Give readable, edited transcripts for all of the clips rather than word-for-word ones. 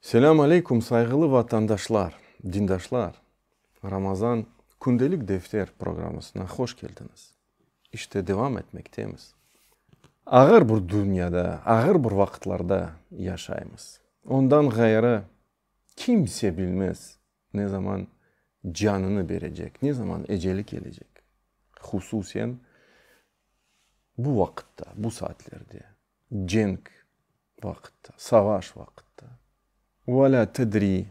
Selâm aleyküm, sayğılı vatandaşlar, dindaşlar! Ramazan kündelik defter programmasına hoş keldiñiz. İşte devam etmektemiz. Ağır bir dünyada, ağır bir vaqıtlarda yaşaymız. Ondan ğayrı, kimse bilmez, ne zaman canını berecek, ne zaman eceli kelecek. Hususen bu vaqıtta, bu saatlerde, cenk vaqıtta, savaş vaqıtta. Ve lâ tedri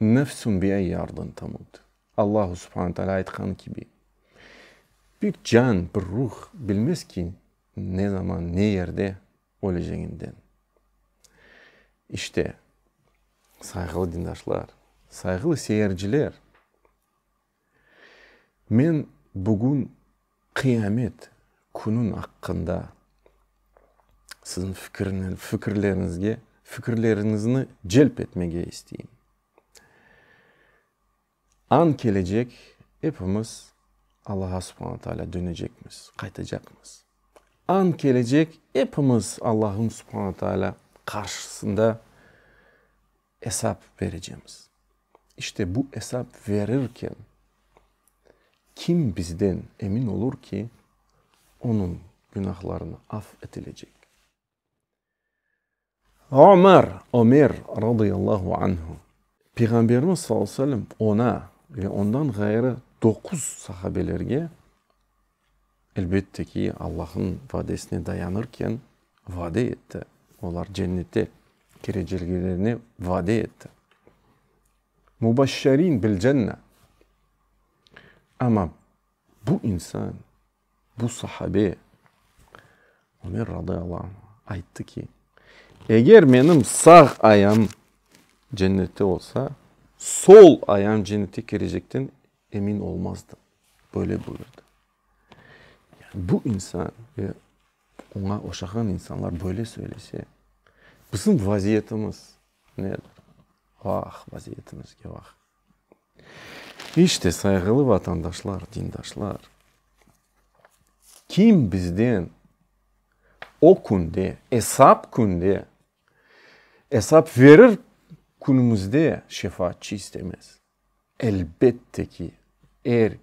nefsun bi eyyi ardın temut. Allahu subhane teala aytqanı kibi, bir can, bir ruh bilmez ki, ne zaman, ne yerde öleceginden. İşte, sayğılı dindaşlar, sayğılı seyirciler, men bugün qıyamet künün aqqında siziñ fikirleriñizge, fikirleriñizni celp etmege isteyim. An kelecek, epimiz Allaha subhana taalâ dönecekmiz, qaytacaqmız. An kelecek, epimiz Allahın subhana taalâ qarşısında esap berecemiz. İşte bu esap verirken, kim bizden emin olur ki, onıñ günahlarını af etilecek? Ömer, Ömer, radıyallahu anhu, Peyğamberimiz sallallahu aleyhi ve sellem oña ve ondan ğayrı doquz sahabelerge, elbette ki, Allahnıñ vadesine dayanırken, vade etti, olar cennete kireceklerini vade etti. Mubaşşerin bil cenne. Amma bu insan, Bu sahabe, Ömer radıyallahu anh, ayttı ki, Eger menim sağ ayam cennette olsa, sol ayam cennete kirecekten emin olmazdım. Böyle buyurdı. Yani bu insan ve oña oşağan insanlar böyle söylese, bizim vaziyetimiz nedir? Vah, vaziyetimizge vah! İşte, sayğılı vatandaşlar, dindaşlar, kim bizden o künde, esap künde, esap verir künümizde şefaatçı istemez? Elbette ki, er,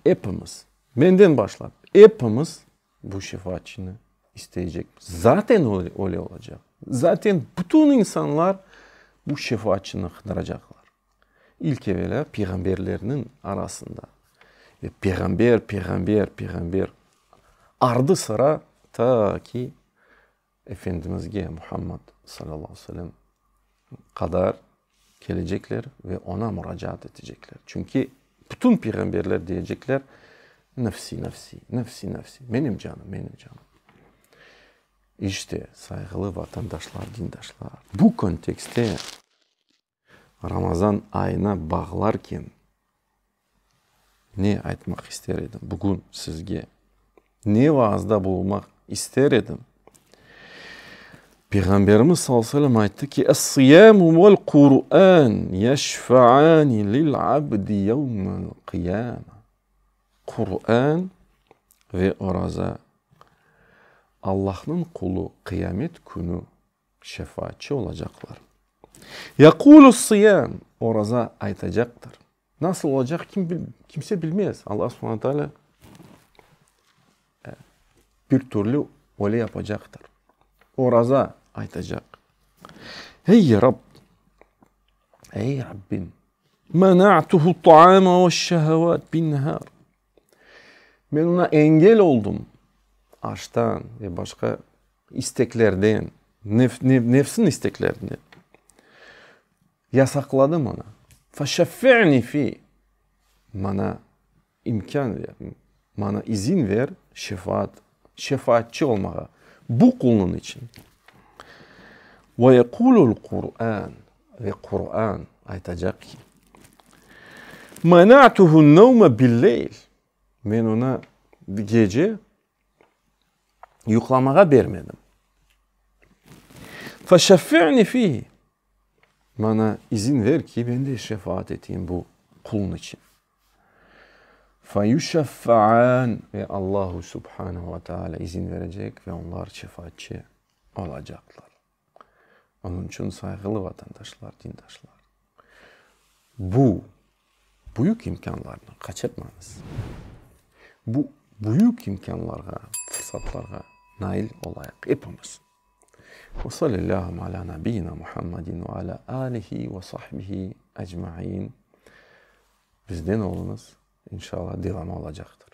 epimiz, menden başlap, epimiz bu şefaatçını isteycekmiz. Zaten öyle olacaq. Zaten bütün insanlar bu şefaatçını qıdıracaqlar. İlk evelâ peyğamberlerniñ arasında. Ve peyğamber, peyğamber, peyğamber ardı-sıra ta ki Efendimizge, Muhammad salâllahu aleyhi ve sellem, qadar kelecekler ve oña muracaat etecekler. Çünki bütün peyğamberler deyecekler, Nefsi, nefsi, nefsi, nefsi, menim canım, menim canım. İşte, sayğılı vatandaşlar, dindaşlar, bu kontekstte Ramazan ayına bağlarken ne aytmaq ister edim bugün sizge? Ne vaazda bulunmaq ister edim? Peyğamberimiz sallallahu aleyhi ve sellem ayttı ki, Es-siyamu vel-Qur'an yeşfa'ani lil-abdi yevmel-qiyame. Qur'an ve oraza Allahnıñ qulu qıyamet künü şefaatçı olacaqlar. Yaqulu-s-siyam, oraza aytacaqtır. Nasıl olacaq, kim, kimse bilmez. Allah subhana taalâ bir türlü öyle yapacaqtır. Oraza aytacaq. Ey Rabb, ey Rabbim, mena'tuhu ta'ama veş-şehevat bin-nehar. Men oña engel oldım aştan ve başqa isteklerden, nefsin isteklerinden. Yasaqladım oña. Feşeffi'ni fi, maña imkân ver, maña izin ver şefaat, şefaatçı olmağa bu qulnıñ içün. Ve yequlul Qur'an, ve Qur'an aytacaq ki, Mena'tuhu'n nevme billeyl, men oña gece yuqlamağa bermedim. Feşeffi'ni fihi, maña izin ver ki, ben de şefaat eteyim bu qulun içün. Feyuşeffa'an, ve Allahu subhanehu ve teala izin verecek ve onlar şefaatçı olacaqlar. Onıñ içün, sayğılı vatandaşlar, dindaşlar, bu büyük imkânlarnı qaçırmañız. Bu büyük imkânlarğa, fırsatlarğa nail olayıq epimiz. Ve salillâhu alâ nabiyyina Muhammedin ve alâ âlihi ve sahbihi ecmaîn. Bizden oluñız, inşallah, devamı olacaqtır.